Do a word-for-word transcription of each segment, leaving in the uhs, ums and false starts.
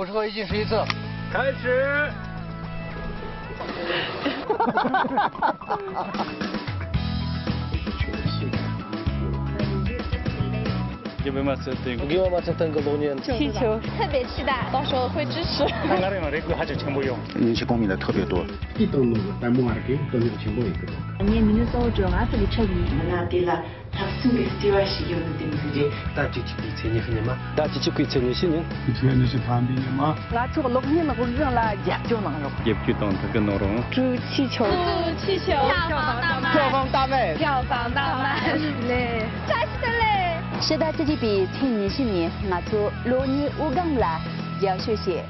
说一句是一次。开始。རྒྱལ་བའི་མ་ཚད་སྟེང་། རྒྱལ་བའི་མ་ཚད་སྟེང་གི་གློག་བརྙན། 气球。特别期待，到时候会支持。 ང་རང་ཡང་རེ་སྐུལ་ཧ་ཅང་ཆེན་པོ་ཡོང་། 人气公民的特别多。 དེའི་སྟེང་ནང་གི་ལྟད་མོ་བ་རིགས་ཀྱི་དོ་སྣང་ཆེན་པོ་ཡོད་ཀྱི་འདུག་ངས་མི་ནི་སོ་ཊ་འགྲོ་ང་ཚོ་གི་ཆགས་ཡིན། མི་སྣ་དེ་ལ་འཐབ་སྲུང་གི་ལྟེ་བ་ཞིག་ཡོད་ནི་དེ་མི་རེད། ཟླ་བཅུ་གཅིག་པའི་ཚེས་ཉི་ཤུ་ཉི་མ། ཟླ་བཅུ་གཅིག་པའི་ཚེས་ཉི་ཤུ་ཉིན། ཚེས་ཉི་ཤུ་ཐམ་པའི་ཉི་མ། ང་ཚོ་གློག་བརྙན་དབུགས་འབྱིན་ལ་རྒྱབ་སྐྱོར་གནང་རོགས། རྒྱབ་སྐྱོར་དང་ཐུགས་ཁུར་གནང་རོགས། 气球。气球。票房当当。票房当当。票房当当。 ཕྱི་ཟླ་བཅུ་གཅིག་པའི་ཚེས་ཉི་ཤུ་ཉིན་ང་ཚོ་གློག་བརྙན་དབུགས་ལྡན་ལ་རྒྱབ་སྐྱོར་བྱེད།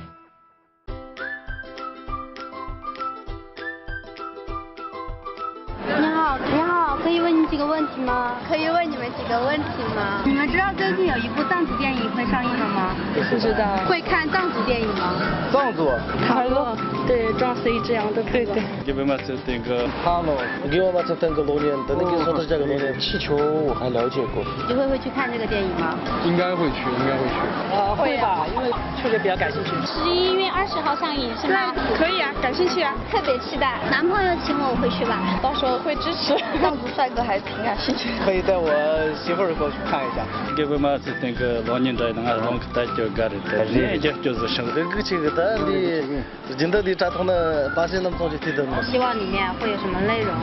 你好，你好，可以问你几个问题吗？可以问你们几个问题吗？你们知道最近有一部藏族电影会上映了吗？不知道。会看藏族电影吗？藏族。卡洛，对，撞死一只羊的卡洛。对，对。 རྒྱལ་བའི་མ་ཚད་སྟེང་གི། ཧ་ལོ། རྒྱལ་བའི་མ་ཚད་སྟེང་གི་གློག་བརྙན། འདི་ནི་གི་སོ་ཐར་ཅག་གི་གློག་བརྙན། 气球我还了解过。你会会去看这个电影吗？应该会去，应该会去。呃，会吧，因为确实比较感兴趣。十一月二十号上映是吗？对，可以啊，感兴趣啊。特别期待。男朋友请我，我会去吧。到时候会支持。藏族帅哥还挺感兴趣。可以带我媳妇儿过去看一下。རྒྱལ་བའི་མ་ཚད་སྟེང་གི་གློག་བརྙན་འདྲ་ཡིན་ན་ང་རང་གི་ལྟ་རྒྱུ་དགའ་རེད་དེ། ངས་རྒྱབ་སྐྱོར་བཟོ་ཞིང་། དགའ་གི་ཆེ་གི་ད་འདི། རྒྱུན་ལྡན་འདི་དྲ་ཐོག་ན་པ་སེ་རྣམ་ཚོགས་ཀྱི་མཐིལ་དུ། 希望里面会有什么内容？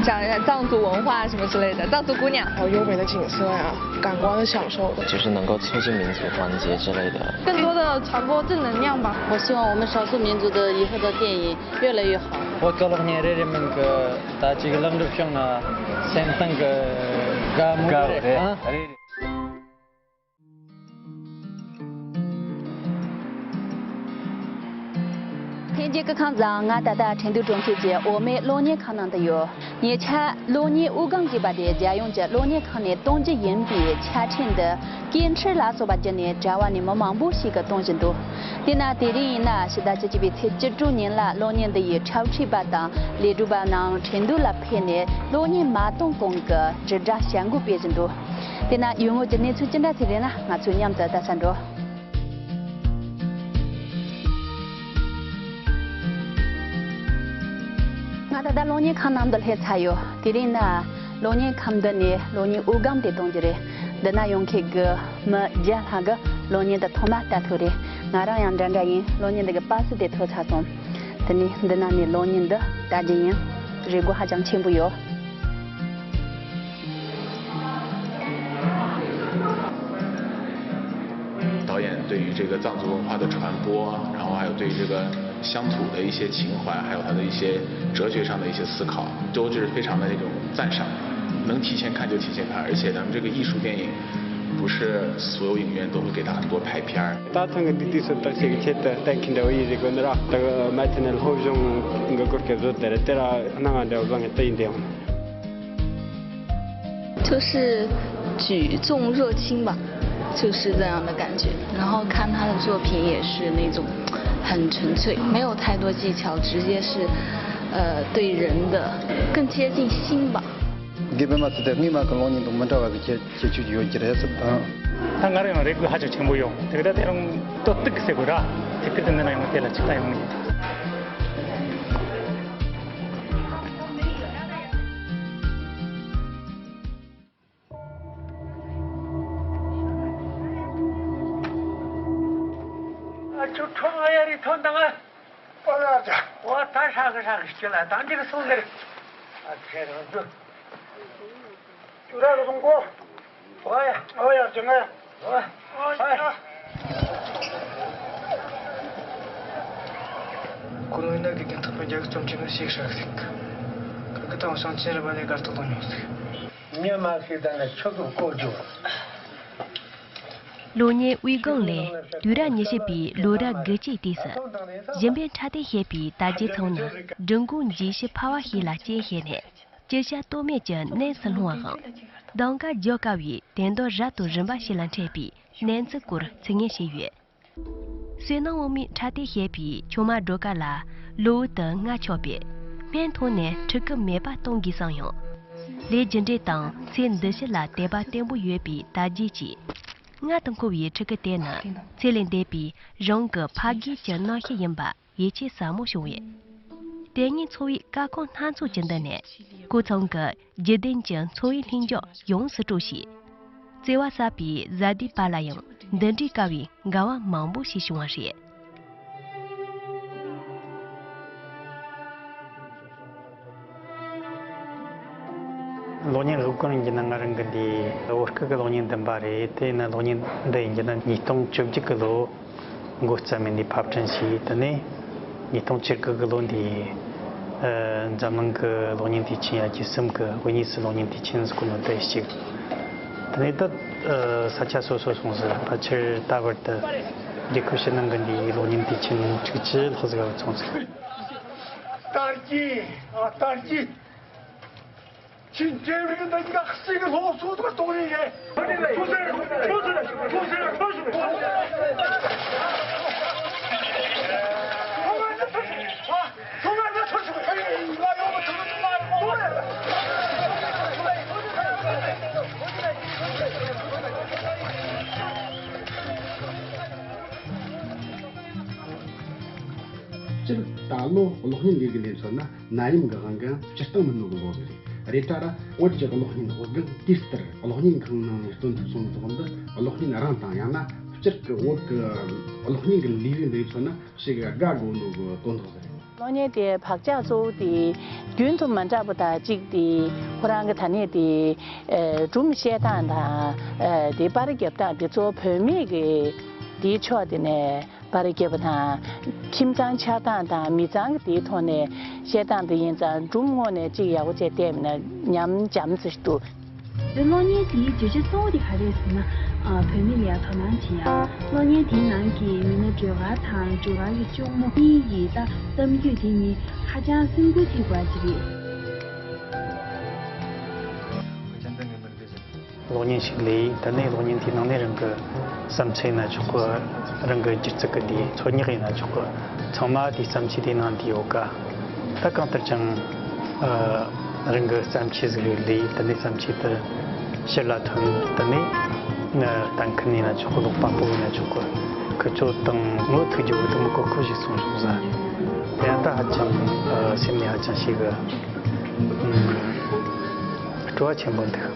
讲藏族文化什么之类的，藏族姑娘。哦，优美的景色呀，感官享受。就是能够促进民族团结之类的。更多的传播正能量吧。我希望我们少数民族的以后的电影越来越好。 བོད་ཀྱི་གློག་བརྙན་རེ་རེ་མིན་གི་ད་ཅིག་ལེགས་འགྲུབ་བྱུང་ན་སེམས་གཏིང་གི་དགའ་མོ་རེད། ཨ། ལྷན་རྒྱས་སྐུ་ཁམས་བཟང་། ང་ད་ལྟ་ཁྲེང་ཏུའུ་གྲོང་ཁྱེར་གྱི་འོ་མའི་གློག་བརྙན་ཁང་ནང་དུ་ཡོད། ཉེ་ཆར་གློག་བརྙན་དབུགས་ལྡན་ཞེས་པ་དེ་རྒྱལ་ཡོངས་ཀྱི་གློག་བརྙན་ཁང་ནས་གཏོང་རྒྱུ་ཡིན་པའི་ཆ་འཕྲིན་འདི་སྐད་འཕྲིན་ལ་སོགས་པ་བརྒྱུད་ནས་དྲ་བ་ནས་མི་མང་པོ་ཞིག་གིས་གཏོང་བཞིན་འདུག་དེས་ན་དེ་རིང་ཡིན་ན་ཕྱི་ཟླ་བཅུ་གཅིག་པའི་ཚེས་བཅུ་དྲུག་ཉིན་ལ་གློག་བརྙན་འདི་ཡི་འཁྲབ་ཁྲིད་པ་དང་ལས་སྒྲུབ་པ་རྣམས་ཁྲེང་ཏུའུ་ལ་ཕེབས་ནས་གློག་བརྙན་མ་གཏོང་གོང་གི་དྲིལ་བསྒྲགས་བྱ་འགུལ་སྤེལ་བཞིན་འདུག་དེས་ན་ཡུལ་དངོས་ཀྱི་གནས་ཚུལ་ཅི་འདྲ་ཞིག་རེད་ན་ང་ཚོས་མཉམ་དུ་ལྟ་ས་འགྲོ། ང་ད་ལྟ་གློག་བརྙན་ཁང་ནང་དུ་སླེབས་ཚར་ཡོད། དེ་རིང་ནི་གློག་བརྙན་ཁང་འདི་ནས་གློག་བརྙན་དབུགས་ལྡན་དེ་གཏོང་རྒྱུ་རེད། འདི་ན་ཡོང་མཁན་གྱི་མི་བརྒྱ་ལྷག་གིས་གློག་བརྙན་འདི་ཐོག་མར་ལྟ་ཐུབ་རེད། ང་རང་ཡང་འདྲ་འདྲ་ཡིན། གློག་བརྙན་འདི་གི་པ་སེ་དེ་ཐོབ་ཚར་སོང་། དེ་ནས་འདི་ན་ནས་གློག་བརྙན་འདི་ལྟ་རྒྱུ་ཡིན། རེ་སྒུག་ཧ་ཅང་ཆེན་པོ་ཡོད། 导演对于这个藏族文化的传播，然后还有对于这个乡土的一些情怀，还有他的一些哲学上的一些思考，都是非常的那种赞赏，能提前看就提前看，而且咱们这个艺术电影不是所有影院都会给他很多排片儿。 ད་ཐེངས་ཀྱི་འདི་དུས་སུ་བརྟག་དཔྱད་ཀྱི་ཆེད་དུ་གཏན་འཁེལ་འདྲ་བོ་ཡིན་རེད་དགོས་ནི་ར། ད་མ་ཐེ་ནས་སློབ་སྦྱོང་གི་སྐོར་གྱི་བཟོ་དེ་རེད་དེ་ར་སྣང་བ་འདྲ་བོ་བཟང་ངེ་ད་ཡིན་དེ་ཡང་། 就是举重若轻吧，就是这样的感觉。然后看他的作品也是那种很纯粹，没有太多技巧，直接是，呃，对人的更接近心吧。 དགེ་འཕེལ་མ་ཚོ་དེ་སྔོན་མ་གི་གློག་བརྙན་དང་མི་འདྲ་བ་གི་ཁྱད་ཁྱད་ཆོས་ཡོད་ཀྱི་རེད་ཟེར་དང་། ད་ང་རང་ཡང་རེ་སྐུལ་ཧ་ཅང་ཆེན་པོ་ཡོང་། དེ་ག་ད་དེ་རིང་ཏོག་ཏིག་ཟེར་དགོས་ར། དེ་སྐུལ་དེ་འདི་ན་ཡོང་དེ་ལ་ཆིག་ཐག་ཡོང་ནས། ཨ་ཅོ་ཁྲོ་ང་ཡ་རི་ཐོན་དང་ཨ། ཨོ་ཡ་ཅ། ཨོ་ད་ཧྲ་གི་ཧྲ་གི་སྐྱི་ལ་དང་ཅིག་སོང་ནི་རེད། ཨ་ཁྱེད་རང་ཚོ། ཅུ་ར་གི་སོང་གོ། ཨོ་ཡ། ཨོ་ཡ་ཅ་ང་ཡ། ཨོ་ཡ། ཁོ་རང་ཡིན་ན་དགེ་རྒན་ཐོག་པའི་རྒྱ་གི་རྩོམ་ཆེན་ནི་ཞིག་ཧྲ་གི་ཟིག་ཁ་གི་དང་ཞང་ཆེན་རི་བ་ལས་དགའ་རྟགས་དང་མྱོང་ཟིག་མྱི་མ་ཤེས་ད་ནི་ཆུ་གི་བཀོལ་རྒྱུ། གློག་བརྙན་དབུས་སྒང་ལས་དུས་རབས་ཉི་ཤུ་པའི་ལོ་རབས་དགུ་བཅུའི་དུས་སུ་གཞན་ཕན་འཕྲོད་བསྟེན་ཞེས་པའི་དར་རྒྱས་ཚོགས་ནི་སྦྲུམ་འགོག་འཇིགས་ཞི་ཕལ་བ་ཞིག་ལ་རྐྱེན་བྱས་ནས་སྐྱི་ཤ་ལྟོ་མེད་ཀྱི་གནས་སུ་ལྷུང་བའམ་གདེང་ཁ་རྒྱག་དཀའ་བའི་དོན་དག་རབ་དང་རིམ་པ་ཞིག་ལ་འཕྲད་པའི་གནས་ཚུལ་སྐོར་ཚིག་ངན་བྱས་ཡོད། བསོད་ནམས་དབང་མོས་འཕྲོད་བསྟེན་ཞེས་པའི་ཆུང་མ་སྒྲོལ་དཀར་ལ་གློ་བུར་དུ་མངལ་ཆགས་པས་སྨན་འཐུང་ནས་འཕྲུལ་སྐུ་མེད་པ་གཏོང་དགོས་བསམ་ཡང་། ལས་རྒྱུ་འབྲས་དང་ཚེ་འདི་ཕྱི་ལ་དད་པ་བརྟན་པོ་ཡོད་པའི་དར་རྒྱས་ཀྱིས་ མངལ་དུ་འཁོར་བའི་ཕྲུ་གུ་དེ་ནི་ཚེ་ལས་འདས་པའི་རང་གི་ཕ་རྒན་གྱི་རྣམ་ཤེས་ཡིན་པ་ཡིད་ཆེས་ཟབ་མོ་བྱུང་བས། དེ་སྔའི་འཚོ་བའི་དཀའ་ཁག་སྣ་ཚོགས་ཀྱི་མདུན་ནས་ཀོ་ཚང་གི་བརྒྱུད་ལྡན་གྱི་འཚོ་བའི་ལྷིང་འཇགས་ཡོངས་སུ་གྲོལ་ཞིང་། བརྩེ་བ་ཟབ་པའི་བཟའ་ཟླའི་བར་ལ་ཡང་འདི་འདྲའི་དཀའ་བའི་འགལ་བ་མང་པོ་ཞིག་བྱུང་བ་རེད། གློག་བརྙན་དབུ་དཀར་ཡིན་གྱི་ན་ང་རང་གི་འདི་བོད་སྐད་ཀྱི་གློག་བརྙན་བདུན་པ་རེད། དེ་ནི་གློག་བརྙན་འདི་ཡིན་གྱི་ན་ཉིས་སྟོང་བཅོ་བརྒྱད་ཀྱི་ལོ་འགོ་བརྩམས་ནས་འདི་ཕབ་སྐྲུན་བྱས། དེ་ནས་ཉིས་སྟོང་བཅུ་དགུ་གི་ལོ་འདི་ཨ་འཛམ་གླིང་གི་གློག་བརྙན་དུས་ཆེན་ཡ་གི་གསུམ་གྱི་དབུ་བརྙེས་སུ་གློག་བརྙན་དུས་ཆེན་ཟེར་གོ་ནོ་དེ་གཅིག་དེ་ནས་ད་ཨ་ས་ཆ་སོ་སོ་སོང་ཟིག་ཕལ་ཆེར་ད་བར་དུ་རྒྱལ་ཁབ་ཕྱི་ནང་གི་འདིའི་གློག་བརྙན་དུས་ཆེན་དྲུག་ཅུ་ལྷག་ཟིག་ཚོགས་ཟིག་དར་རྒྱས་ཨ་དར་རྒྱས། ཁྱེད་འབྲས་བུ་འདི་ག་གཅིག་གི་སློབ་གསོ་དང་གཏོང་ཡིན་གས། སྤྱིར་ད་ལོ་གློག་བརྙན་འདི་གི་ལས་ཚོ་ན། ནད་ཡམས་ཀྱི་དབང་གིས་སྤྱིར་བཏང་མི་འདུག་གི་ལོ་ཟིག་རེད། རེད་ད་ར་བོད་ཀྱི་གློག་བརྙན་དབུ་རྒྱང་དུས་ལྟར་གློག་བརྙན་ཁང་ནང་ནས་སྟོན་ཐུབ་སོང་གི་དོགས་འདི་གློག་བརྙན་རང་དང་ཡང་ན་སྤྱིར་གྱི་བོད་ཀྱི་གློག་བརྙན་གྱི་ལས་རིགས་འདི་ཚོ་ན་ཞིག་དགའ་དགོས་འདུག་གི་དོན་དག་ཟིག་རེད། གློག་བརྙན་དེ་བག་ཆགས་གཙོ་བོ་དེ་རྒྱུན་དུ་མ་འདྲ་པོ་དང་གཅིག་དེ་ཁོ་རང་གི་ད་ནས་དེ་སྒྲུང་བཤད་སྟངས་དང་དེ་པར་རྒྱབ་སྟངས་དེ་གཙོ་བོ་བོད་མི་གི་དེའི་ཕྱོགས་དེ་ནས། པར་རྒྱབ་པ་དང་། ཁྱིམ་ཚང་ཆགས་སྟངས་དང་མི་ཚང་གི་དེའི་ཐོག་ནས་བཤད་སྟངས་དེ་ཡིན་ཙང་སྒྲུང་ངོ་ནས་གཅིག་ཡག་པོ་བྱས་བལྟས་མིན་ན་ཉམས་འཇམ་ཟེར་འདུག་དེ་གློག་བརྙན་དེའི་བརྗོད་བྱ་གཙོ་བོ་དེ་ག་རེ་རེད་ཟེར་ན། ཨ་བོད་མི་ལ་ཡང་དོ་སྣང་བྱེད་ཡ། གློག་བརྙན་དེའི་ནང་གི་མི་སྣ་སྒྲོལ་དཀར་དང་སྒྲོལ་དཀར་གྱི་གཅུང་མོ་གཉིས་ཀྱི་ད་གཏམ་རྒྱུད་དེ་གཉིས་ཧ་ཅང་སེམས་འགུལ་ཐེབས་པ་ཅིག་རེད། གློག་བརྙན་ཞིག་ལས། དེ་ནས་གློག་བརྙན་དེའི་ནང་ནས་རང་གི་བསམ་ཚུལ་ཡིན་ན་ཆོག་གི། རང་གི་སྒྱུ་རྩལ་གི་དེའི་འཚོལ་སྙེག་ཡིན་ན་ཆོག་གི། ཚང་མ་དེའི་བརྩམས་ཆོས་དེའི་ནང་དུ་ཡོད་ཀ། ད་གང་ལྟར་ཀྱང་ཨ་རང་གི་བརྩམས་ཆོས་ཟིག་ལས། དེ་ནས་བརྩམས་ཆོས་དེ་ཕྱིར་ལ་ཐོན། དེ་ནས་གཏན་འཁེལ་ཡིན་ན་ཆོག་གི། ཀློག་པ་པོ་ཡིན་ན་ཆོག་གི། ཁི་ཆོ་དང་ངོ་ཐུག་རྒྱུ་བོ་དེ་མི་གོ་ཁུལ་ཞིག་སོང་སོང་ཟ། དེ་ཡང་ད་ཧ་ཅང་ཨ་སེམས་ནས་ཧ་ཅང་ཞིག་གི་སྤྲོ་བ་ཆེན་པོ་འདུག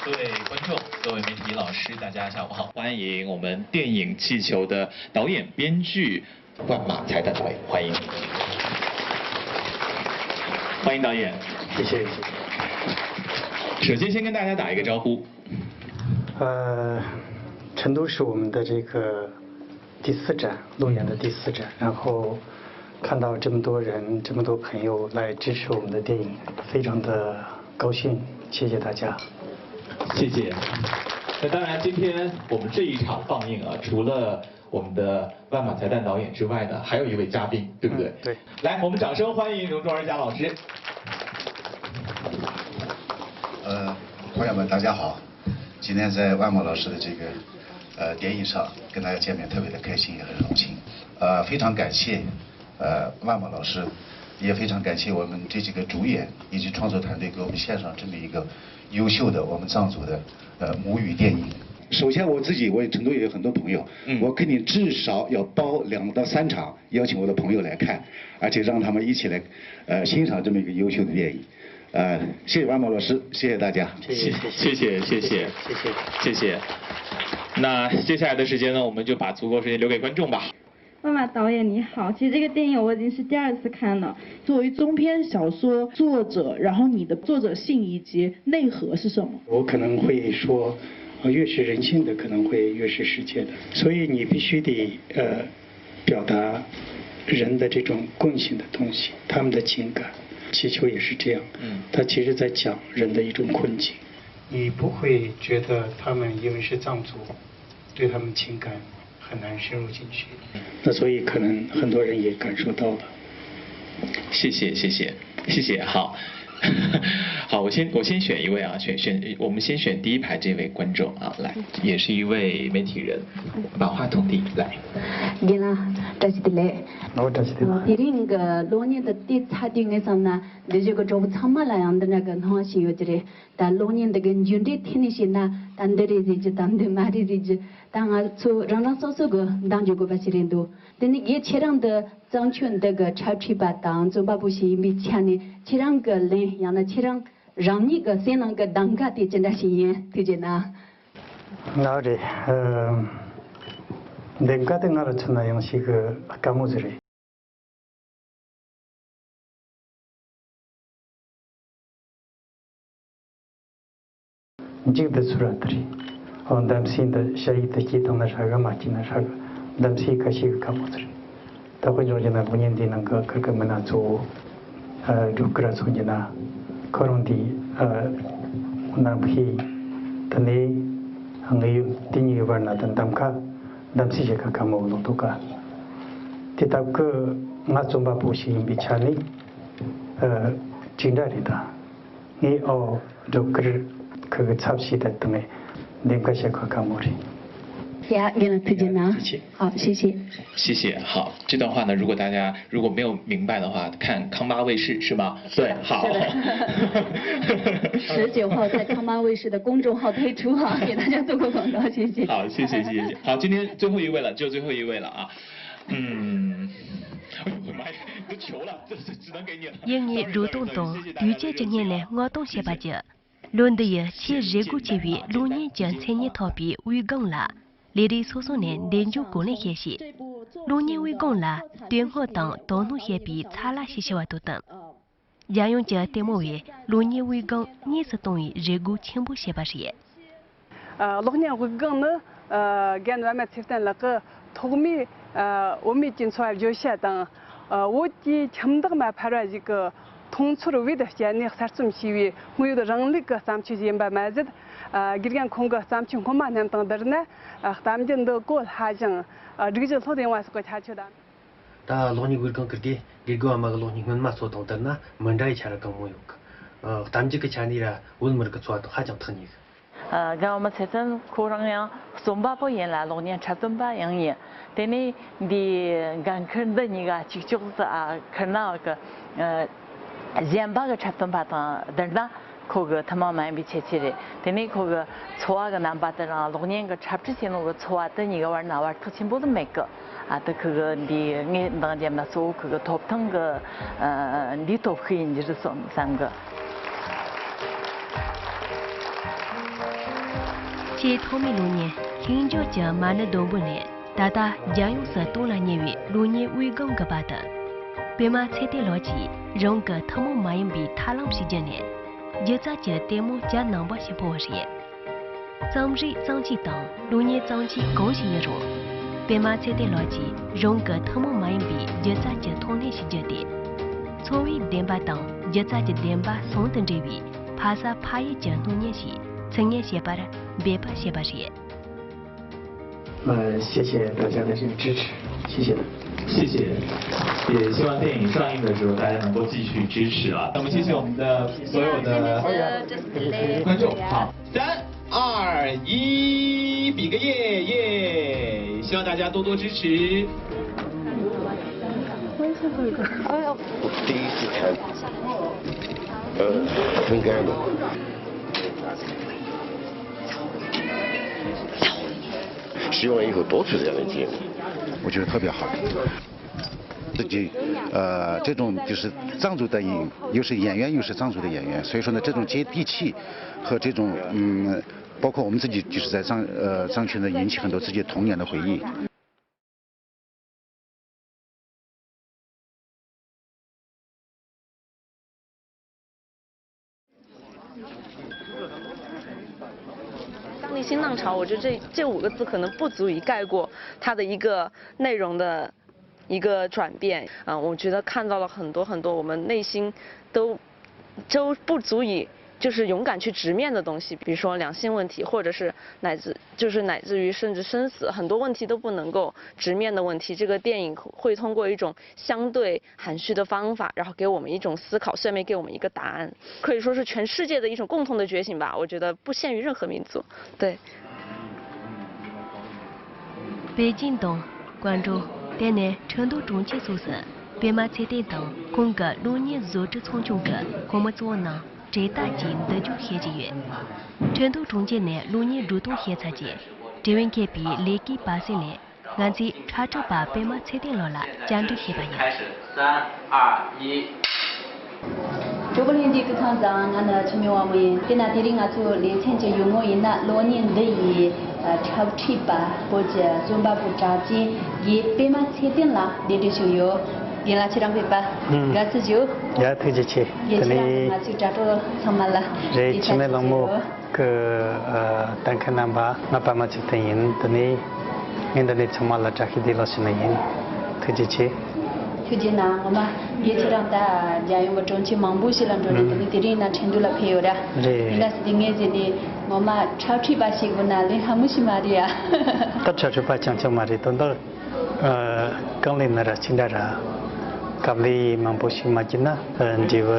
各位观众、各位媒体老师，大家下午好！欢迎我们电影《气球》的导演、编剧万马才旦导演，欢迎，欢迎导演。谢谢。首先，先跟大家打一个招呼。呃，成都是我们的这个第四站，路演的第四站，然后看到这么多人、这么多朋友来支持我们的电影，非常的高兴，谢谢大家。谢谢。那当然，今天我们这一场放映啊，除了我们的万马才旦导演之外呢，还有一位嘉宾，对不对？嗯，对。来，我们掌声欢迎荣仲而甲老师。呃，朋友们，大家好。 今天在万某老师的这个呃电影上跟大家见面，特别的开心，也很荣幸。呃，非常感谢呃万某老师，也非常感谢我们这几个主演以及创作团队给我们献上这么一个优秀的我们藏族的呃母语电影。首先我自己，我也成都也有很多朋友，嗯，我肯定至少要包两到三场，邀请我的朋友来看，而且让他们一起来呃欣赏这么一个优秀的电影。 呃，谢谢万某老师，谢谢大家。谢谢谢谢谢谢谢谢。那接下来的时间呢，我们就把足够时间留给观众吧。万马导演你好，其实这个电影我已经是第二次看了。作为中篇小说作者，然后你的作者性以及内核是什么？我可能会说，呃越是人性的，可能会越是世界的。所以你必须得呃 表达人的这种共性的东西，他们的情感，祈求也是这样，嗯，他其实在讲人的一种困境。你不会觉得他们因为是藏族，对他们情感很难深入进去？那所以可能很多人也感受到了。谢谢，谢谢，谢谢。好，好，我先我先选一位啊，选选，我们先选第一排这位观众啊，来，也是一位媒体人，把话筒递来。རྒན་ལགས་བཀྲ་ཤིས་བདེ་ལེགས། ཨོ་བཀྲ་ཤིས་བདེ་ལེགས། དེ་རིང་གི་གློག་བརྙན་དེ་བལྟས་ཚར་དུས་ངས་བསམ་ན་འདི་བཞིན་གྱི་གྲོགས་པོ་ཚང་མ་ལ་ཡང་འདི་འདྲ་གི་སྣང་བ་ཞིག་ཡོད་ཀྱི་རེད། ད་གློག་བརྙན་འདི་གི་མཇུག་འབྲས་ཐད་ནས་བཤད་ན་ད་འདི་རེད་ཟེར་རྒྱུ་ད་འདི་མ་རེད་ཟེར་རྒྱུ་ད་ང་ཚོ་རང་རང་སོ་སོ་གི་འདང་རྒྱག་དགོས་པ་ཞིག་རེད་འདུག་དེ་ནས་རྒན་ཁྱེད་རང་འདི་བརྩམས་ཆོས་འདི་གི་འཁྲབ་ཁྲིད་པ་དང་རྩོམ་པ་པོ་ཞིག་ཡིན་པའི་ཆ་ནས་ཁྱེད་རང་གི་ལན་ཡང་ན་ཁྱེད་རང་རང་ཉིད་ཀྱི་སེམས་ནང་གི་གདམ་ག་དེ་ཅི་འདྲ་ཞིག་ཡིན་ཐུགས་རྗེ་གནང་། ལགས་རེད། ཨ། གདམ་ག་དེ་ང་ལ་མཚོན་ན་ཡང་ཞིག་དཀའ་མོ་ཟིག་རེད། མཇུག་འདི་ཚུར་ར་དེ་རེད། འོ་གདམ་གསེས་འདི་ཞ་ཡིག་ཏུ་སྐྱེས་བཏང་ན་ཧྲ་གི་མ་སྐྱེས་ན་ཧྲ་གི། གདམ་གསེས་ཁ་ཤས་ཀྱི་ཁ་མོ་ཚུར་རེད། ད་དཔེ་འཇོག་རྒྱུ་ན་གློག་བརྙན་འདིའི་ནང་གི་ཁུར་གི་མི་སྣ་གཙོ་བོ། ཨ། སྒྲོལ་དཀར་ཚོ་རྒྱུ་ན། ཁོ་རང་འདི། ཨ། ནམ་ཧེ། དེ་ནས་དངོས་ཡོད་དེ་གཉིས་ཀྱི་བར་ན་དུ་གདམ་ཁ། གདམ་གསེས་བྱེད་ཁ་ཁ་མོ་ལོག་འདུག་ག་དེ་སྟབས་ཀྱིས་ང་རྩོམ་པ་པོ་ཞིག་ཡིན་པའི་ཆ་ནས། ཨ། གཅིག་འདྲ་རེད་ད། ངས་ཨོ་སྒྲོལ་དཀར་ཁུ་གི་ཚབ་བྱས་ད་དུང་ངས་འདེམས་ཀ་བྱེད་ཁ་ཁ་མོ་རེད། ཡ། རྒན་ལགས་ཐུགས་རྗེ་གནང་། ཐུགས་རྗེ་ཆེ། 好，谢谢。谢谢。好，这段话呢，如果大家如果没有明白的话，看康巴卫视是吗？对，好。是的。十九号在康巴卫视的公众号推出哈，给大家做个广告，谢谢。好，谢谢，谢谢，谢谢。好，今天最后一位了，只有最后一位了啊。嗯，哎呦我的妈呀，你都求了，这这只能给你了。 དབྱིན་ཡིག་འགྲོ་སྟངས་དང་དུས་བཅད་ཀྱི་སྔོན་ལ་མངགས་གཏོང་བྱས་པ་བརྒྱུད། ལོ་འདི་ཡི་ཆེས་བཞེད་དགོས་ཆེ་བའི་གློག་བརྙན་གྱི་མཚན་སྙན་ཐོབ་པའི་དབུས་སྒང་ལ། ལས་རིགས་སོ་སོ་ནས་འདེམས་སྦྱོང་གོ་ལེན་བྱས་ཤིང་། གློག་བརྙན་དབུས་སྒང་ལ་དོན་དངོས་དང་དོ་སྣང་བྱེད་པའི་ཚ་ལ་ཞིག་ཤི་བ་དོ་དམ། རྒྱལ་ཡོངས་ཀྱི་ལྟད་མོ་བས་གློག་བརྙན་དབུས་སྒང་དངོས་སུ་གཏོང་བའི་རེ་སྒུག་ཆེན་པོ་བྱས་པ་རེད། ཨ། གློག་བརྙན་དབུས་སྒང་ནི། ཨ། རྒན་པད་མ་ཚེ་བརྟན་ལགས་ཀྱིས་ཐོག་མའི། ཨ། བུད་མེད་ཀྱི་འཚོ་བ་བརྗོད་བྱ་དང་། ཨ། བོད་ཀྱི་ཁྱིམ་བདག་མ་ཕལ་བ་ཞིག་གི་མཐོང་ཚོར་བེད་སྤྱད་ནས་གསར་རྩོམ་བྱས་པའི་དངོས་ཡོད་རང་ལུགས་ཀྱི་བརྩམས་ཆོས་ཤིག་ཡིན་པ་མ་ཟད། ཨ། དགེ་རྒན་ཁོང་གི་བརྩམས་ཆོས་སྔོན་མ་རྣམས་དང་བསྡུར་ན། ཨ། གཏམ་རྒྱུད་འདི་གོ་སླ་ཞིང་། ཨ། སྒྲིག་གཞི་ལྷོད་ཡོང་བ་སོགས་ཀྱི་ཁྱད་ཆོས་དང་། ད་གློག་བརྙན་དབུས་སྒང་ཁུར་དེ་དགེ་རྒན་པད་མ་གི་གློག་བརྙན་སྔོན་མ་ཚོ་དང་བསྡུར་ན་མི་འདྲ་བའི་ཆ་ར་གང་མང་ཡོད་གི། ཨ། གཏམ་རྒྱུད་ཀྱི་ཆ་ནས་ར་བོད་མི་རིགས་ཀྱི་འཚོ་བ་དང་ཧ་ཅང་ཐག་ཉེ་གི། ཨ། རྒན་པད་མ་ཚེ་བརྟན་ཁོ་རང་ཡང་རྩོམ་པ་པོ་ཡིན་ལ་གློག་བརྙན་འཁྲབ་སྟོན་པ་ཡང་ཡིན། དེ་ནས་འདི་འགན་ཁུར་འདི་གཉིས་ཀ་གཅིག་ལྕོགས་སུ། ཨ། ཁུར་ན་བ་གི། ཨ། གཞན་པ་གི་འཁྲབ་སྟོན་པ་དང་བསྡུར་ན་ཁོ་གི་ཐུན་མོང་མ་ཡིན་པའི་ཁྱད་ཆོས་རེད། དེ་ནས་ཁོ་གི་འཚོ་བ་གི་རྣམ་པ་དེ་རང་གློག་བརྙན་གི་འཁྲབ་ཁྲིད་བྱེད་ནོ་གི་འཚོ་བ་དེ་གཉིས་ཀ་བར་ན་བར་ཐག་ཆེན་པོ་དེ་མེད་གི། ཨ། དེ་ཁུ་གི་འདི་ངས་འདང་རྒྱབ་ན་གཙོ་བོ་ཁུ་གི་ཐོབ་ཐང་གི། ཨ། འདིའི་སྟོབས་ཤུགས་ཡིན་རྒྱུ་རེད་བསམ་གི། ཆེས་ཐོག་མའི་གློག་བརྙན་ལྷུན་འབྱོར་གྱི་མ་ཎི་བསྡོམས་པོ་ནས་ད་ལྟ་རྒྱལ་ཡོངས་སུ་གཏོང་ལ་ཉེ་བའི་གློག་བརྙན་དབུས་སྒང་གི་པར་དུ། པད་མ་ཚེ་བརྟན་ལགས་ཀྱིས་རང་གི་ཐུན་མོང་མ་ཡིན་པའི་ཐབས་ལམ་ཞིག་བརྒྱུད་ནས་སྒྱུ་རྩལ་གྱི་ལྟད་མོ་གྱ་ནང་པ་ཞིག་ཕུལ་བ་རེད། རྩོམ་རིག་རྩོམ་སྤྱི་དང་གློག་བརྙན་རྩོམ་སྤྱི་གང་ཞིག་ཡིན་རུང་། པད་མ་ཚེ་བརྟན་ལགས་ཀྱིས་རང་གི་ཐུན་མོང་མ་ཡིན་པའི་སྒྱུ་རྩལ་གྱི་ཐོག་སྣེ་ཞིག་བརྒྱུད་དེ། འཚོ་བའི་བདེན་པ་དང་སྒྱུ་རྩལ་གྱི་བདེན་པ་ཟུང་དུ་འབྲེལ་བའི་ཕ་ས་ཕ་ཡུལ་གྱི་སྣང་བརྙན་ཞིག་ཚུར་ངེས་བྱེད་པར་འབད་པ་བྱས་པ་རེད། 呃，谢谢大家的这个支持，谢谢。谢谢，也希望电影上映的时候大家能够继续支持啊。那么谢谢我们的所有的观众，好，三二一，比个耶耶！希望大家多多支持。我第一次看，呃，分开了。 希望以后多出这样的节目。我觉得特别好。自己，呃，这种就是藏族的演，又是演员又是藏族的演员，所以说呢，这种接地气和这种，嗯，包括我们自己就是在藏，呃，藏区呢，引起很多自己童年的回忆。 藏历新浪潮，我觉得这这五个字可能不足以概括它的一个内容的一个转变。啊，我觉得看到了很多很多我们内心都都不足以就是勇敢去直面的东西，比如说两性问题，或者是乃至就是乃至于甚至生死，很多问题都不能够直面的问题，这个电影会通过一种相对含蓄的方法，然后给我们一种思考，顺便给我们一个答案，可以说是全世界的一种共同的觉醒吧。我觉得不限于任何民族。对。 པེ་ཅིང་དང་། ཀོང་ཀྲོའུ། དེ་ནས་ཁྲིན་ཏུའུ་གྲོང་ཁྱེར་སོགས་སུ་པད་མ་ཚེ་བརྟན་དང་ཁོང་གི་གློག་བརྙན་བཟོ་སྐྲུན་ཚོགས་ཆུང་གི་ཁོངས་མི་གཙོ་བོ་རྣམས་གྲོས་བསྡུར་གྱིས་མདུན་སྐྱོད་བྱེད་ཀྱི་ཡོད། ཁྲིན་ཏུའུ་གྲོང་ཁྱེར་ནས་གློག་བརྙན་སྒྲོག་གཏོང་བྱས་ཚར་རྗེས། དྲི་བ་མཁས་པའི་ལས་ཀའི་པར་གསེང་ལས་ང་ཚོས་ཁྲ་ཁྲིག་པ་པད་མ་ཚེ་བརྟན་ལགས་ལ་བཅར་འདྲི་བྱས་པ་ཡིན། 三、二、一。 གྲོགས་པོ་ལྷན་རྒྱས་སྐུ་ཁམས་བཟང་། ང་ནི་འཆི་མེད་དབང་མོ་ཡིན། དེས་ན་དེ་རིང་ང་ཚོའི་ལེ་ཚན་གྱི་ཡུལ་དངོས་ཡིན་ན་གློག་བརྙན་འདི་ཡི་འཁྲབ་ཁྲིད་པ་བོད་ཀྱི་རྩོམ་པ་པོ་གྲགས་ཅན་རྒན་པད་མ་ཚེ་བརྟན་ལགས་གདན་འདྲེན་ཞུས་ཡོད། རྒན་ལགས་ཁྱེད་རང་ཕེབས་པར་དགའ་བསུ་ཞུ། ཡ་ཐུགས་རྗེ་ཆེ། རྒན་ཁྱེད་རང་གིས་ང་ཚོའི་དྲ་གྲོགས་ཚང་མ་ལ། རེད། འཆི་མེད་གླེང་མོ་གི་ལྟ་མཁན་རྣམ་པ། ང་པད་མ་ཚེ་བརྟན་ཡིན། དེ་ནས་ངས་འདི་ནས་ཚང་མ་ལ་བཀྲ་ཤིས་བདེ་ལེགས་ཞུ་ནི་ཡིན། ཐུགས་རྗེ་ཆེ། ཐུགས་རྗེ་གནང་། ངོ་མ་རྒན་ཁྱེད་རང་ད་རྒྱལ་ཡོངས་ཀྱི་གྲོང་ཁྱེར་མང་པོ་ཞིག་ལ་འགྲོ་ནས། ཨུམ། དེ་ནས་དེ་རིང་ན་ཁྲིན་ཏུའུ་ལ་ཕེབས་ཡོད་ར། རེད། ཡིན་ན་སྲིད་དེ་ངས་ཟེར་ནས་ངོ་མ་འཁྲབ་ཁྲིད་པ་ཞིག་དགོས་ན་ལས་སླ་མོ་ཞིག་མ་རེད་ཡ། ད་འཁྲབ་ཁྲིད་པ་རྐྱང་རྐྱང་མ་རེད། དོན་དག་ཨ། རྐང་ལས་ནི་ར་གཅིག་འདྲ་ར། སྐབས་ལས་མང་པོ་ཞིག་མ་བརྒྱུད་ན་ཨ། འབྲས་བུ་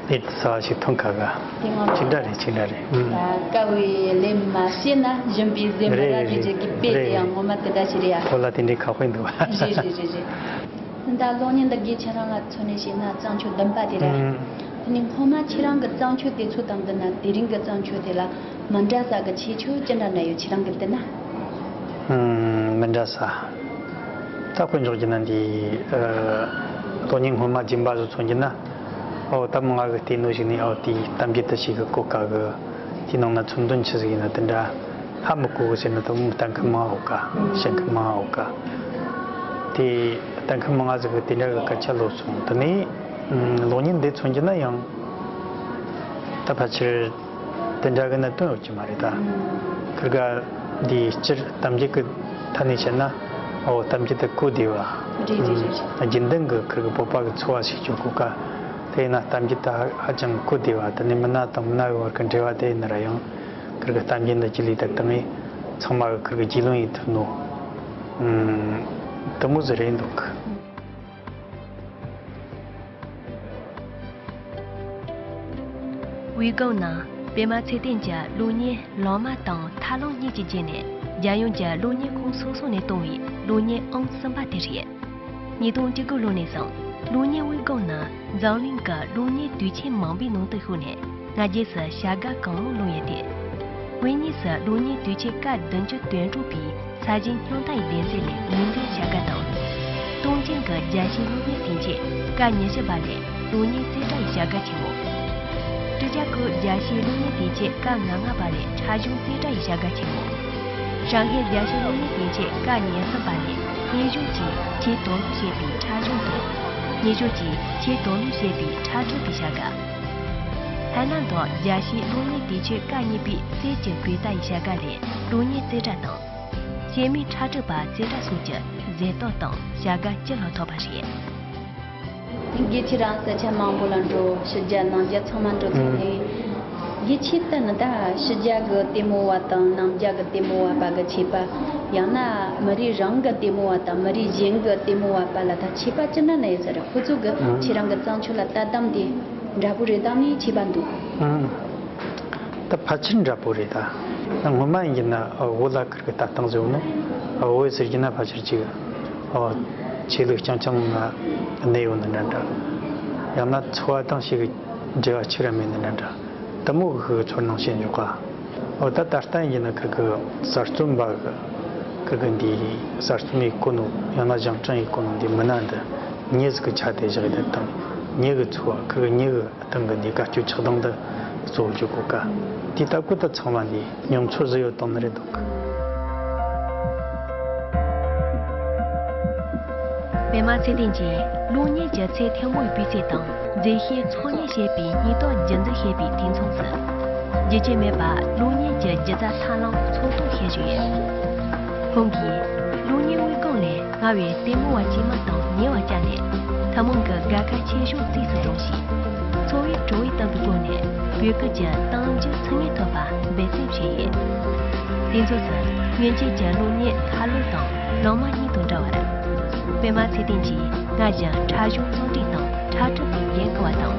ཨེ་ཙི་ས་བ་ཞིག་ཐོན་ཁ་ག་དེ་ངོ་མ་གཅིག་འདྲ་རེད། གཅིག་འདྲ་རེད། ཨུམ། ད་དཀའ་བའི་ལས་མ་བྱས་ན་གཞོན་པའི་ཟས་མི་རག་རེད་ཟེར་རྒྱུ་གི་དཔེ་དེ་ཡང་ངོ་མ་དེ་འདྲ་ཞིག་རེད་ཡ། བོད་ལ་དེ་འདྲའི་ཁ་དཔེ་འདུག་བ། རེད་རེད་རེད་རེད། ད་གློག་བརྙན་འདི་རྒན་ཁྱེད་རང་ལ་མཚོན་ནས་བཤད་ན་བརྩམས་ཆོས་བདུན་པ་དེ་རེད། ཨུམ། དེ་ནས་སྔོན་མ་ཁྱེད་རང་གི་བརྩམས་ཆོས་དེ་ཚོ་དང་བསྡུར་ན་དེ་རིང་གི་བརྩམས་ཆོས་དེ་ལ་མི་འདྲ་ས་གི་ཁྱད་ཆོས་ཅི་འདྲ་འདྲ་ཡོད། ཁྱེད་རང་གིས་བསྡུར་ན། ཨུམ། མི་འདྲ་ས། ད་དཔེ་འཇོག་རྒྱུ་ན་འདི་ཨ། གློག་བརྙན་སྔོན་མ་སྦྱིན་པ་བཟོ་མཚོན་རྒྱུ་ན། ཨོ་ད་མི་ང་གི་བལྟས་ནོ་ཞིག་ནས། ཨོ་དེའི་གཏམ་རྒྱུད་དེ་ཞིག་གི་གོ་ཀ་གི་དེའི་ནང་ན་མཚོན་དོན་ཆི་ཟིག་ཡིན་ན་དེ་འདྲ་ཧ་མི་གོ་གི་ཟེར་ན་དེ་མོ་ལྟ་མཁན་མང་ང་ཡོད་ཀ། བཤད་མཁན་མང་ང་ཡོད་ཀ། དེ་ལྟ་མཁན་མང་ང་ཟིག་གིས་དེ་འདྲ་གི་སྐད་ཆ་ལབ་སོང་། དེ་ནས་ཨུམ། གློག་བརྙན་འདི་མཚོན་རྒྱུ་ན་ཡང་ད་ཕལ་ཆེར་དེ་འདྲ་གི་གནད་དོན་ཡོད་ཀྱི་མ་རེད་ད། ཁིར་ག་འདི་སྤྱིར་གཏམ་རྒྱུད་ཀྱི་ཐད་ནས་བཤད་ན། ཨོ་གཏམ་རྒྱུད་དེ་གོ་བདེ་བ། རེད་རེད་རེད་རེད། རྒྱུན་ལྡན་གྱི་ཁིར་གི་བོད་པ་གི་འཚོ་བ་ཞིག་བཅོ་དགོས་ཀ། དེས་ན་གཏམ་རྒྱུད་དེ་ཧ་ཧ་ཅང་གོ་བདེ་བ། དེ་ནས་མི་སྣ་དང་མི་སྣ་གི་བར་གྱི་འབྲེལ་བ་དེ་ཡིན་ན་ར་ཡང་ཁིར་གི་གཏམ་རྒྱུད་འདི་རྒྱུད་ལས་ད་བཏང་ངས་ཚང་མ་གི་ཁིར་གི་རྒྱུས་ལོན་ཡེད་ཐུབ་ནོ། ཨུམ། དེ་མོ་ཟིག་རེད་འདུག་གི། དབུས་གངས་ན་པད་མ་ཚེ་བརྟན་གྱི་གློག་བརྙན་ལོ་མ་དང་ཐར་ལམ་གཉིས་ཀྱི་རྗེས་ནས་རྒྱལ་ཡོངས་ཀྱི་གློག་བརྙན་ཁང་སོ་སོ་ནས་བཏང་བའི་གློག་བརྙན་ཨང་གསུམ་པ་དེ་རེད། ཉིས་སྟོང་བཅུ་དགུ་ལོ་ནས་བཟུང་གློག་བརྙན་དབུས་གངས་ན་འཛམ་གླིང་གི་གློག་བརྙན་དུས་ཆེན་མང་པོའི་ནང་དུ་ཞུགས་ནས་སྔ་རྗེས་སུ་བྱ་དགའ་གང་མང་བླངས་ཡོད་དེ། དབུས་གཉིས་སུ་གློག་བརྙན་དུས་ཆེན་ཀ་བདུན་ཅུ་དོན་དྲུག་པའི་ས་གཞི་སྙིང་ཐག་ཡི་ལེ་ཚན་ལས་ལུང་པའི་བྱ་དགའ་དང་། སྟོང་ཆེན་གྱི་རྒྱལ་སྤྱིའི་གློག་བརྙན་སྡིངས་ཆའི་ཀ་ཉི་ཤུ་པ་ལས་གློག་བརྙན་རྩེ་གྲ་ཡི་བྱ་དགའ་ཆེན་མོ། སྤྲུལ་སྐྱབས་ཀྱི་རྒྱལ་སྤྱིའི་གློག་བརྙན་སྡིངས་ཆའི་ཀ་ང་ལྔ་པ་ལས་འཁྲབ་གཞུང་རྩེ་གྲ་ཡི་བྱ་དགའ་ཆེན་མོ། ཧྲང་ཧའེ་རྒྱལ་སྤྱིའི་གློག་བརྙན་སྡིངས་ཆའི་ཀ་ཉེར་གསུམ་པ་ལས་སྙན་ཞུ་གྱིས་ཆེས་དོ་སྣང་བྱེད་པའི་འཁྲབ་གཞུང་དང་། སྙན་ཞུ་གྱིས་ཆེས་དོ་སྣང་བྱེད་པའི་འཁྲབ་ཁྲིད་པའི་བྱ་དགའ། ཧའེ་ནན་དུ་རྒྱལ་སྤྱིའི་གློག་བརྙན་སྡིངས་ཆའི་ཀ་གཉིས་པའི་རྩལ་གྱི་བོད་ལྟ་ཡི་བྱ་དགའ་ལས་གློག་བརྙན་རྩེ་གྲ་དང་། གཤེད་མའི་འཁྲབ་ཁྲིད་པ་རྩེ་གྲ་སོགས་ཀྱི་མཛད་སྟངས་དང་བྱ་དགའ་སྤྱི་ལ་ཐོབ་པ་རེད། རྒན་ཁྱེད་རང་ས་ཆ་མང་པོ་ལ་འགྲོ། ཕྱི་རྒྱལ་ནང་རྒྱལ་ཚང་མ་འགྲོ་ཐུབ་ནས། རྒན་ཁྱེད་ལྟ་ན་ད་ཕྱི་རྒྱལ་གི་ལྟད་མོ་བ་དང་ནང་རྒྱལ་གི་ལྟད་མོ་བ་བར་གི་ཁྱད་པར། ཡང་ན་མི་རིགས་རང་གི་ལྟད་མོ་བ་དང་མི་རིགས་གཞན་གི་ལྟད་མོ་བ་བར་ལ་ད་ཁྱད་པར་ཅི་འདྲ་ན་ཡོད་ས་རེད། ཁོ་ཚོ་གི་ཁྱེད་རང་གི་བརྩམས་ཆོས་ལ་ལྟ་སྟངས་དེ་འདྲ་པོ་རེད་དམ་ནི་ཁྱད་པར་འདུག་ད་ཕལ་ཆེར་འདྲ་པོ་རེད་ད། སྔོན་མ་ཡིན་གྱི་ན་བོད་ལ་ཁིར་གི་ལྟ་སྟངས་ཟེར་བ་ནི། བོད་ཟེར་གྱི་ན་ཕལ་ཆེར་ཅིག་ཆོས་ལུགས་རྐྱང་རྐྱང་ང་གནས་ཡོད་ནི་འདྲ་འདྲ། ཡང་ན་འཚོ་བ་དང་ཞིག་གི་འབྲེལ་བ་ཆེ་ར་མེད་ནི་འདྲ་འདྲ། དེ་མོ་གི་ཚོར་སྣང་བྱེད་འཇོག་ག་འོ་ད་ད་ལྟ་ཡིན་གྱི་ན་ཁིར་གི་གསར་རྩོམ་པ་གི་ཁིར་གི་འདི་གསར་རྩོམ་ཡི་གོ་ནོ་ཡང་ན་ཞིང་བྲན་ཡི་གོ་ནོ་འདི་མི་སྣ་འདི་མྱི་ཟིག་གི་ཆ་དེ་བཞག་ཡི་དེ་དང་མྱི་གི་འཚོ་བ་ཁིར་གི་མྱི་གི་སྟེང་གི་འདི་དཀའ་སྤྱད་ཆགས་སྡང་འདི་གཙོ་བོ་བརྗོད་གོ་ཀ། དེ་ལྟ་བུ་དེ་ཚང་མ་འདི་མྱོང་ཚོར་ཟིག་ཡོད་དང་ནི་རེད་འདུག་པད་མ་ཚེ་བརྟན་གྱིས་གློག་བརྙན་གྱི་ཚད་མཐོན་པོའི་སྤུས་ཚད་དང་མཛེས་ཤོས་འཚོལ་སྙེག་བྱེད་པའི་སྙིང་སྟོབས་རྒྱུན་འཛིན་བྱེད་པའི་དུས་མཚུངས་སུ། རྒྱུན་ཆད་མེད་པར་གློག་བརྙན་གྱི་སྒྱུ་རྩལ་ཐབས་ལམ་ཚོགས་གཏོགས་བྱེད་བཞིན་ཡོད། ཁོང་གིས་གློག་བརྙན་དབུས་གངས་ལས་སྔར་བས་ལྟད་མོ་བ་དཀྱུས་མ་དང་ཉེ་བར་བཅར་ནས་ཐུན་མོང་གི་དགའ་ཁ་ཆེ་ཤོས་རྩིས་སུ་བཏང་ཞིང་། འཚོ་བའི་བྲོ་བས་གཏམས་པའི་སྒོ་ནས་བོད་སྐད་ཀྱི་གཏམ་རྒྱུད་ཚུལ་ངན་ཐོག་པ་འབད་བརྩོན་བྱས་ཡོད། དེ་ཚོ་ཚུར་སྔོན་ཆད་ཀྱི་གློག་བརྙན་ཁ་ལོ་དང་ལོ་མ་གཉིས་དང་འདྲ་བར། པད་མ་ཚེ་བརྟན་གྱིས་སྔར་བཞིན་འཁྲབ་གཞུང་རྩོམ་སྒྲིག་དང་འཁྲབ་ཁྲིད་པའི་འགན་འཁུར་བ་དང་།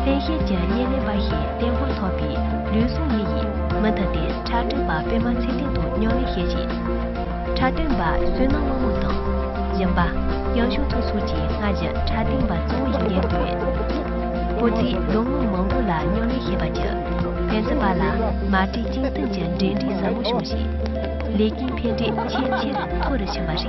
ལྷན་སྐྱེས་ཀྱི་བརྙན་ལེན་པ་ཞིག་བསྟེན་དབང་ཐོབ་པའི་ལུས་ཟུངས་དབྱེ་ཡིས་མུ་མཐུད་དེ་འཁྲབ་སྟོན་པ་པད་མ་ཚེ་བརྟན་དང་མཉམ་ལས་བྱས་ཤིང་། འཁྲབ་སྟོན་པ་བསོད་ནམས་དབང་མོ་དང་། གཞན་པ། ཡང་ཞུ་ཚོགས་ཚོགས་ཀྱིས་སྔར་བཞིན་འཁྲབ་སྟོན་པ་གཙོ་བོ་ཡི་འགན་བསྐུལ། ཁོ་ཚོས་ལོ་ངོ་མང་པོ་ལ་མཉམ་ལས་བྱས་པ་བརྒྱུད། ཕན་ཚུན་བར་ལ་མ་བསྲེས་གཅིག་མཐུན་གྱི་འབྲེལ་འདྲིས་ཟབ་མོ་བྱུང་ཞིང་། ལས་ཀའི་ཕན་འབྲས་ཆེས་ཆེར་མཐོ་རུ་ཕྱིན་པ་རེད།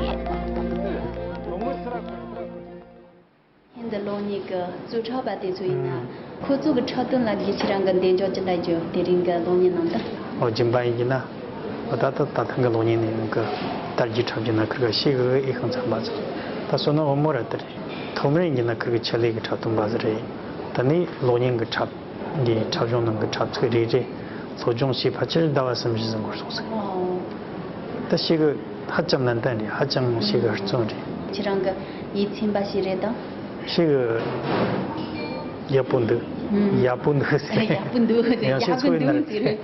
ཧིན་དི་གློག་བརྙན་གྱི་གཙོ་འཁྲབ་པ་དེ་ཚོ་ཡིན་ན། ཨང་། ཁོ་ཚོ་གི་འཁྲབ་སྟོན་ལ་དགེ་ཁྱེད་རང་གི་འདས་མཆོད་ཅི་འདྲ་བརྗོད། དེ་རིང་གི་གློག་བརྙན་ནང་དུ། ཨོ། སྦྱིན་པ་ཡིན་གྱི་ན། ཨོ། ད་ད་ད་ཐེངས་གི་གློག་བརྙན་ནས་ཡོང་གི་དར་རྒྱས་འཁྲབ་རྒྱུ་ན་ཁིར་གི་ཤེས་གི་འོས་ཤིང་འཚམ་པ་ཚོ། ད་བསོད་ནམས་དབང་མོ་ར་དེ་རེད། ཐོག་མར་ཡིན་གྱི་ན་ཁིར་གི་ཆེད་ལས་གི་འཁྲབ་སྟོན་པ་ཟིག་རེད། དེ་ནས་གློག་བརྙན་གི་འཁྲབ། འདིའི་འཁྲབ་གཞུང་ནང་གི་འཁྲབ་ཚིག་རེ་རེ་སློབ་སྦྱོང་བྱས་ཕལ་ཆེར་ཟླ་བ་གསུམ་བཞི་ཟིན་འགོར་སོང་ཟིག་ཨོ། ད་ཤེས་གི་ཧ་ཅང་ནན་ཏན་རེད། ཧ་ཅང་ཤེས་གི་ཧུར་བརྩོན་རེད། ཁྱེད་རང་གི་ཡིད་ཚིམ་པ་ཞིག་རེད་དམ། ཤེས་གི་ཡག་པོ་འདུག་ཨུམ། ཡག་པོ་འདུག་ཟེར། ཡག་པོ་འདུག་ཟེར། ཡང་ཤེས་ཚོར་བའི་ནར། ཡག་པོ་འདུག་ཟེར།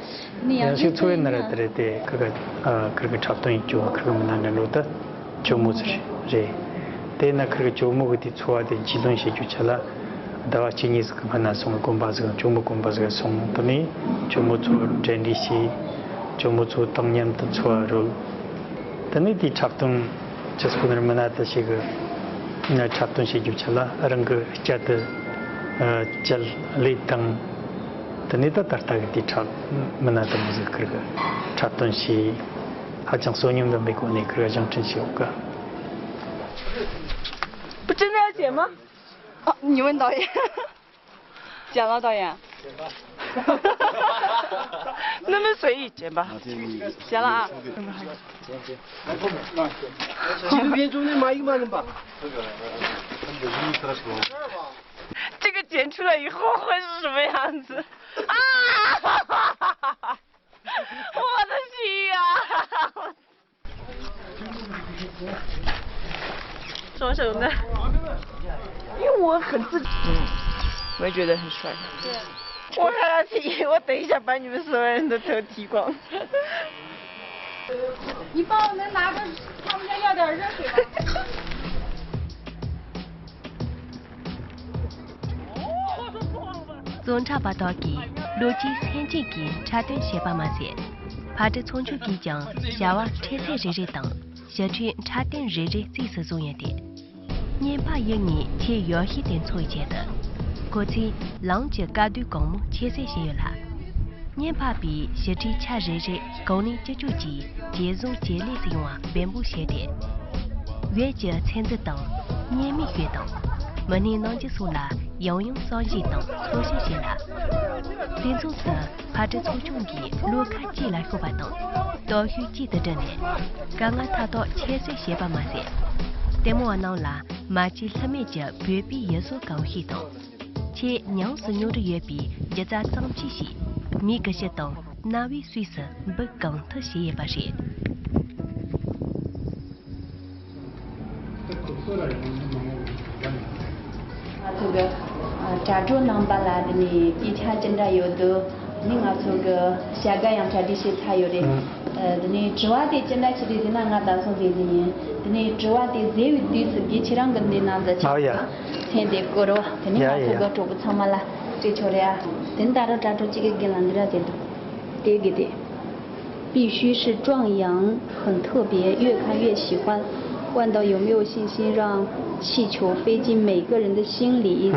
ནི་ཡང་ཤེས་ཚོར་བའི་ནར་དེ་རེད་དེ། ཁིར་གི་ཨ་ཁིར་གི་འཁྲབ་སྟོན་ཡིན་རྒྱུ། ཁིར་གི་མི་སྣ་འདྲ་འགྲོ་ད། ཇོ་མོ་ཚོ་རེད། དེས་ན་ཁིར་གི་ཇོ་མོ་གི་དེ་འཚོ་བ་དེ་རྒྱུས་ལོན་བྱེད་རྒྱུ་ཆེད་ལ། ཟླ་བ་གཅིག་གཉིས་ཟིག་གི་སྔོན་ན་སོང་གི་དགོན་པ་ཟིག་ཇོ་མོ་དགོན་པ་ཟིག་སོང་། དེ་ནས་ཇོ་མོ་ཚོ་གྲལ་འགྲིག་བྱས། ཇོ་མོ་ཚོ་དང་མཉམ་དུ་འཚོ་བ་རོལ། དེ་ནས་དེའི་འཁྲབ་སྟོན་ཅི་ཟིག་ནར་མི་སྣ་དེ་ཞིག་གི་འཁྲབ་སྟོན་བྱེད་རྒྱུ་ཆེད་ལ་རང་གི་སྐྱ་དེ་ཨ་སྐྱ་ལས་བཏང་། དེ་ནས་ད་ད་ལྟ་གི་དེའི་འཁྲབ་མི་སྣ་དེ་མོ་ཟིག་ཁིར་གི་འཁྲབ་སྟོན་བྱས། ཧ་ཅང་བསོད་སྙོམས་ལྡན་པའི་སྒོ་ནས་ཁིར་གི་བཞེངས་སྐྲུན་བྱས་ཡོད་གི། 不，真的要剪吗？啊，你问导演。剪了，导演。那么随意剪吧。剪了啊。 纪录片中的马伊马能吧？这个剪出来以后会是什么样子？啊！我的天呀！ 双手呢？因为我很自，嗯，我也觉得很帅。对。我还要剃，我等一下把你们所有人的头剃光。你帮我们拿着他们家要点热水吧。 རྩོམ་འཁྲབ་པ་དག་གིས་ལོ་རྒྱུས་སེམས་ཅན་གྱི་འཁྲབ་སྟོན་བྱས་པ་མ་ཟད། ཕ་དྲི་ཚོགས་ཆུང་གིས་ཀྱང་བྱ་བ་འཁྲབ་ཚན་རེ་རེ་དང་ཞི་ཁྲོའི་འཁྲབ་སྟོན་རེ་རེ་རྩིས་སུ་བཟུང་ཡོད་དེ། བརྙན་པ་ཡུལ་ནས་ཆེས་ཡོད་ཤས་དེ་འཚོལ་བའི་ཆེད་དུ། ཁོ་ཚོས་ལམ་གྱི་དཀའ་སྡུག་གང་མང་ཁྱད་བསད་བྱས་ཡོད་ལ། བརྙན་ཕབ་པའི་ཞི་ཁྲོའི་ཆ་རེ་རེ་གང་ལེན་ཅི་ལྕོགས་ཀྱིས་ཇེ་བཟང་ཇེ་ལེགས་སུ་ཡོང་བ་འབད་འབུངས་བྱས་ཏེ། བོད་ཀྱི་ཚན་རྩལ་དང་བརྙན་མིག་དཔེ་དང་མི་སྣའི་རྣམ་འགྱུར་སོགས་ལ་ཡང་ཡང་བསམ་གཞིག་དང་ཚོད་དཔག་བྱས་ལ། དེ་མཚུངས་སུ་ཕ་དྲི་ཚོགས་ཆུང་གིས་བློ་ཁ་གཅིག་ལ་ཤོར་བ་དང་སྟོབས་ཤུགས་གཅིག་ཏུ་བསྒྲིལ་ནས་དཀའ་ངལ་མཐའ་དག་ཁྱད་བསད་བྱས་པ་མ་ཟད། ལྟད་མོ་བ་རྣམས་ལ་མ་བརྗེད་ལྷམ་མེ་གྱི་བོད་པའི་ཡུལ་སྲོལ་གང་ཞིག་དང་། ཆེས་ཉམས་སུ་མྱོང་རྒྱུ་ཡོད་པའི་སྒྱུ་རྩལ་རྩོམ་ཆས་ཤིག་མིག་གི་དཔྱིད་དང་རྣ་བའི་སུས་སུ་འབུད་གང་ཐུབ་བྱས་ཡོད་པ་རེད། ང་ཚོ་གི་ཨ་དྲ་གྲོགས་རྣམ་པ་ལ་དེ་ནས་སྐད་ཆ་ཅི་འདྲ་ཡོད་འདུག་ནི་ང་ཚོ་གི་བྱ་དགའ་ཡང་གྲ་སྒྲིག་བྱས་ཚར་ཡོད་རེད། ཨ་དེ་ནས་དྲི་བ་དེ་ཅི་འདྲ་ཞིག་རེད་ཟེར་ན། ང་ད་སོང་ཟེར་གྱི་ཡིན། དེ་ནས་དྲི་བ་དེ་ཟེར་བའི་དུས་སུ་གི་ཁྱེད་རང་གི་འདི་ནང་དུ་ཆགས་ཡ། མཚན་དེ་བཀོད་རོགས། དེ་ནས་ཡ་ང་ཚོ་ཡ་གི་གྲོགས་པོ་ཚང་མ་ལ་སྤྲད་ཆོག་རེད་ཨ། དེ་ནས་ད་རུང་དྲ་གྲོགས་གཅིག་གི་རྒན་ལ་འདི་འདྲ་ཟེར་འདུག་དེ་གི་དེ། 必须是壮阳，很特别，越看越喜欢，万德有没有信心让气球飞进每个人的心里？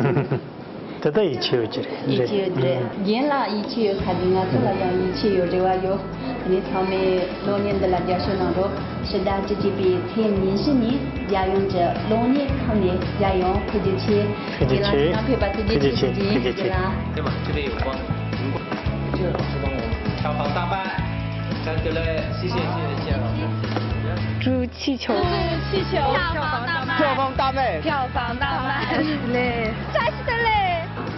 དེ་ལྟར་ཡིད་ཆེས་ཡོད་ཀྱི་རེད། ཡིད་ཆེས་ཡོད་ཀྱི་རེད། རྒན་ལ་ཡིད་ཆེས་ཡོད་ཁ་དེ་ང་ཚོ་ལ་ཡང་ཡིད་ཆེས་ཡོད་རེ་བ་ཡོད། དེ་ནས་ཚང་མས་གློག་བརྙན་འདི་ལ་རྒྱབ་སྐྱོར་གནང་རོགས། ཕྱི་ཟླ་བཅུ་གཅིག་པའི་ཚེས་ཉི་ཤུ་ཉིན་རྒྱལ་ཡོངས་ཀྱི་གློག་བརྙན་ཁང་ནས་མཇལ་ཡོང་། ཐུགས་རྗེ་ཆེ། ཐུགས་རྗེ་ཆེ། རྒན་ལགས་ཁྱེད་རང་ཕེབས་པ་ཐུགས་རྗེ་ཆེ། ཐུགས་རྗེ་ཆེ། རྒན་ལགས། 对吧？这里有光，苹果，票房大卖，感谢，谢谢，谢谢，谢谢老师。 祝气球，气球票房大卖，票房大卖，票房大卖嘞，扎西德勒。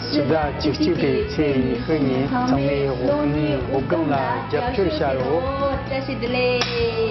ཕྱི་ཟླ་བཅུ་གཅིག་པའི་ཚེས་ཉི་ཤུ་ཉིན་ཚང་མས་གློག་བརྙན་འོད་སྒམ་ལ་རྒྱབ་སྐྱོར་བྱ་རོགས། བཀྲ་ཤིས་བདེ་ལེགས།